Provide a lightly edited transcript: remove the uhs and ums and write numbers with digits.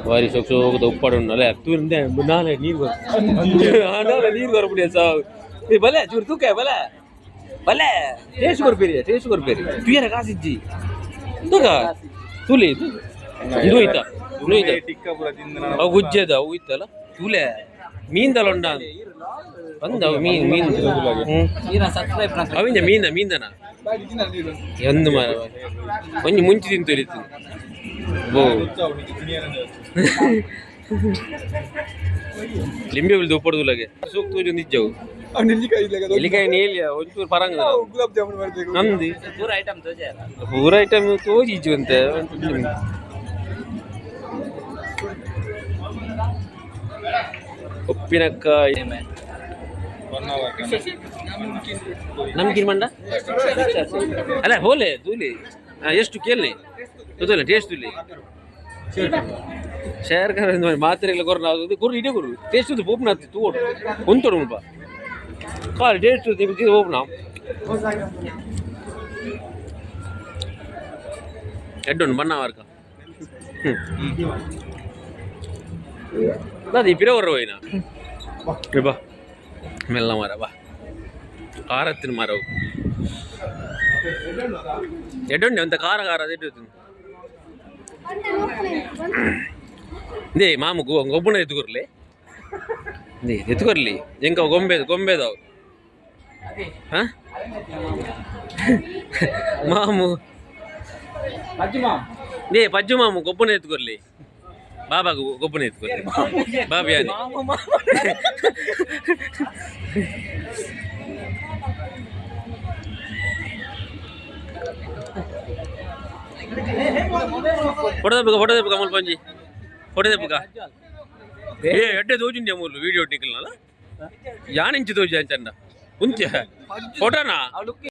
ಬಾರಿ ಸೊಕ್ ಸೋಕದ ಉಪ್ಪಡು ಉಂಡಲ್ಲ ತೂರಿಂದೆ ನಾಳೆ ನೀರು ಬರ್ ನಾಳೆ ನೀರು ಬರ್ಬಿಡಿ ಸಾವು. ಏ ಬಲೆ ಚೂರು ತೂಕ ಬಲೆ ಬಲೆ ಟೇಸ್ಟ್ ಕೊರ್ಪೇರಿ, ಟೇಸ್ಟ್ ಕೊರ್ಪೇರಿ. ತುಯರ ಕಾಸಿಜ್ಜಿ ತೂಕ ತೂಲಿ ಇದು ಐತ ಇದು ಐತ. ಟಿಕ್ಕ ಪೂರ ತಿಂದ. ಅವು ಗುಜ್ಜೆದ ಅವು ಇತ್ತಲ್ಲ ತೂಲೆ ಮೀನ್ದಲ್ಲ ಉಂಡ ಬಂದ ಅವು ಮೀನ್ ಮೀನ್ ಹ್ಞೂ. ಸಬ್ಸ್ಕ್ರೈಬ್. ಅವಿಂಜ ಮೀನ ಮೀಂದನ ಎಂದು ಮಾರ ಒಂಜಿ ಮುಂಚಿ ತಿಂತು ಬೋ. ಲಿಂಬೆ ಬಿಲ್ದು ಉಪ್ಪಡ್ದುಲಗೆ ಸೂಕ್ ತೂಜು ನಿಜ್ಜವು. ಎಲ್ಲಿಕಾಯಿ ನೇಲಿಯ ಒಂಚೂರು ಪರಂಗ. ಗುಲಾಬ್ ಜಾಮೂನ್ ಮಾಡ್ಬೇಕು. ನಂದು. ಪೂರ ಐಟಮ್ ತೋಜೆ. ಪೂರ ಐಟಮ್ ತೋಜಿಜ್ಜು ಅಂತ. ಉಪ್ಪಿನಕಾಯಿ. ನಮ್ಕಿನ್ ಮಂಡ ಅಲ್ಲ ಹೋಲೆ ತೂಲಿ ಎಷ್ಟು ಕೇಳಿ ತೂಲೆ ಟೇಸ್ಟ್ ತೂಲಿ ಶೇರ್ ಕರ ಮಾತ್ರೆಗಳ ಕೊರ ನಾವು ಗುರು ಇಡೀ ಗುರು ಟೇಸ್ಟ್ ಪೋಪ್ನ ತೂಡು ಉಂತೋಡು ಮುಲ್ಪ ಕಾಲ್ ಟೇಸ್ಟ್ ಪೋಪ್ನ ಎಡ್ಡುಂಡು ಬಣ್ಣ ವರ್ಕ. ಹ್ಞೂ ದಾದಿ ಪಿರ ಹೊರ ಹೋಯ್ನ ಬಾ ಮೆಲ್ಲ ಮರ ಬಾ ಖಾರತ್ತಿನ ಮರವು ಎಡ್ಡುಂಡೆ ಅಂತ ಖಾರ ಖಾರ ಎಡ್ಡು. They ಮಾಮ ಗೊಬ್ಬನ ಎತ್ತುಕೊರ್ಲಿ they ಎತ್ತುಕೊರ್ಲಿ ಎಂಕ ಗೊಂಬೆ ಗೊಂಬೆದವು. ಹಾ ಮಾಮು. They ಪಜ್ಜು ಮಾಮು ಗೊಬ್ಬನ ಎತ್ತುಕೊರ್ಲಿ ಬಾಬಾ ಗೊಬ್ಬನ ಎತ್ತುಕೊರ್ಲಿ ಬಾಬಿ ಯಾನಿ. ಫೋಟೋ ತೆಪ್ಪುಗ, ಫೋಟೋ ತೆಪ್ಪುಗ ಅಮೂಲ್ ಪಂಜಿ ಫೋಟೋ ತೆಪ್ಪುಗ. ಏ ಎಡ್ಡೆ ತೋಜುಂಡಿ ಅಮೂಲ್ ವೀಡಿಯೋ ಟಿಕ್ಕಲ್ನಲ್ಲ ಯಾನಿಂಚಿ ತೋಜಿ ಅಂಚಂಡ ಉಂಚೆ ಫೋಟೋನಾ.